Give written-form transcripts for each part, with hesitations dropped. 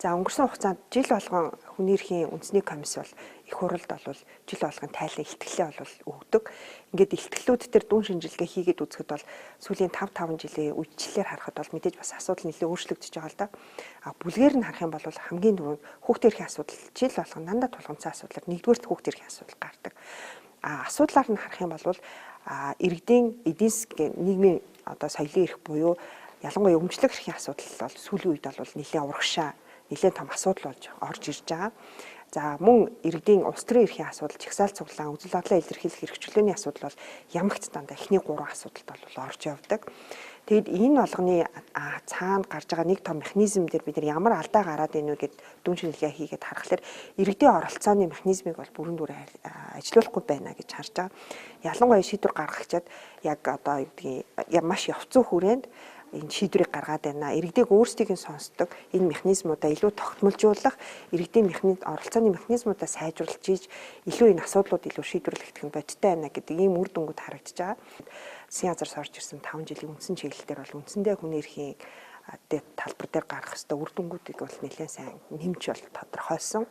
За өнгөрсөн хугацаанд жил болгон хүний эрхийн үндэсний комисс бол их хуралд бол жил болгон тайлан илтгэлээ бол өгдөг. Ингээд илтгэлүүд дээр дүн шинжилгээ хийгээд үзэхэд бол сүүлийн 5 5 жилийн үечлэлээр харахад бол мэдээж бас асуудал нэлээд өөрчлөгдөж байгаа л да. А бүлгээр нь харах юм бол хамгийн түрүүнд хүүхдийн эрхийн асуудал жил болгон дандаа тулгамдсан асуудлаар нэгдүгээрт хүүхдийн эрхийн асуудал гардаг. А асуудлаар нь харах юм бол иргэдийн эдийн засгийн нийгмийн одоо соёлын эрх буюу ялангуяа өмчлөх эрхийн асуудал бол сүүлийн үед бол нэлээд урагшаа, нэлээд том асуудал болж орж ирж байгаа. За мөн иргэдийн улс төрийн эрхийн асуудал, жагсаал цуглаан, үзэл бодлоо илэрхийлэх эрх чөлөөний асуудал бол ямагт дандаа эхний гурван асуудалд бол орж явдаг. Тэгэд энэ болгоны цаана гарч байгаа нэг том механизм дээр бид нар ямар алдаа гараад ийнү гэд дүн шинжилгээ хийгээд харахаар иргэдийн оролцооны механизмыг бол бүрэн дүрээ ажилуулахгүй байна гэж харж байгаа. Ялангуяа шийдвэр гаргагчид яг одоо юу гэдгийг маш явцсан хүрээнд энэ шийдвэрийг гаргаад байна. Иргэдийг өөрсдийг нь сонсдог энэ механизмуудаа илүү тогтмолжуулах, иргэдийн оролцооны механизмуудаа сайжруулж ийж илүү энэ асуудлууд илүү шийдвэрлэгдэх нь бодиттой байна гэдэг ийм үр дүнгууд харагдаж байгаа. Засгийн газраас орж ирсэн 5 жилийн үндсэн чиглэл дээр бол үндсэндээ хүний эрхийн талбар дээр гаргах ёстой үр дүнгуудыг бол нэлээд сайн нэмж бол тодорхойлсон.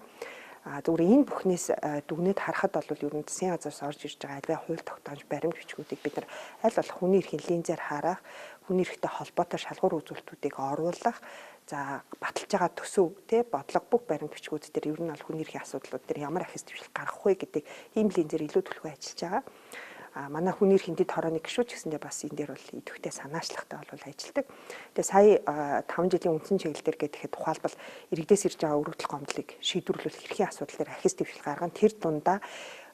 А зүгээр энэ бүхнээс дүгнээд харахад бол ер нь засгийн газраас орж ирж байгаа альва хууль тогтоомж баримт бичгүүдийг бид нар аль болох хүний эрхийн линзээр харах, хүний эрхтэй холбоотой шалгуур үзүүлэлтүүдийг оруулах, за баталж байгаа төсөв тий бодлого бүх баримт бичгүүд дээр ер нь бол хүний эрхийн асуудлууд дээр ямар ахис дэвшил гаргах вэ гэдэг ийм линзээр илүү түлхүү ажиллаж байгаа. А манай хүний эрхийн дэд хорооны гишүүд ч гэсэндээ бас энэ дээр бол идэвхтэй санаачлахтай бол ажилладаг. Тэгээ сая 5 жилийн үндсэн чиглэл дээр гэхэд тухайлбал иргэдээс ирж байгаа өргөдөл гомдлыг шийдвэрлүүлэх эрхийн асуудал дээр ахис дэвшил гаргана. Тэр дундаа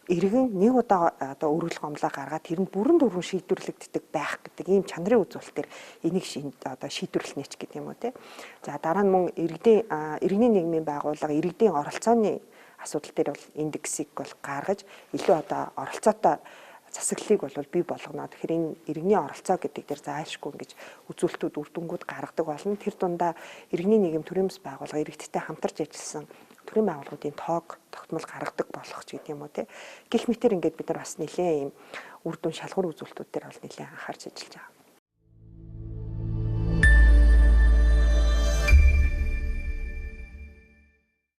иргэн нэг удаа одоо өргөдөл гомдлоо гаргаад тэр нь бүрэн дүүрэн шийдвэрлэгддэг байх гэдэг ийм чанарын үзүүлэлтээр энийг одоо шийдвэрлэнэ ч гэдэг юм уу те. За дараа нь мөн иргэдийн иргэний нийгмийн байгууллага иргэдийн оролцооны асуудал дээр бол индексийг бол гаргаж илүү одоо оролцоотой засаглалыг бол бий болгоно. Тэгэхээр энэ иргэний оролцоо гэдэг дээр заашгүй ингэж үзүүлэлтүүд үр дүнгууд гаргадаг болно. Тэр дундаа иргэний нийгэм төрийн бас байгууллага иргэдтэй хамтарч ажилласан төрийн байгууллагуудын тоог тогтмол гаргадаг болох ч гэдэг юм уу те. Гэх мэтэр ингээд бид нар бас нэлээд ийм үр дүн шалгуур үзүүлэлтүүд дээр бол нэлээд анхаарч ажиллаж байгаа.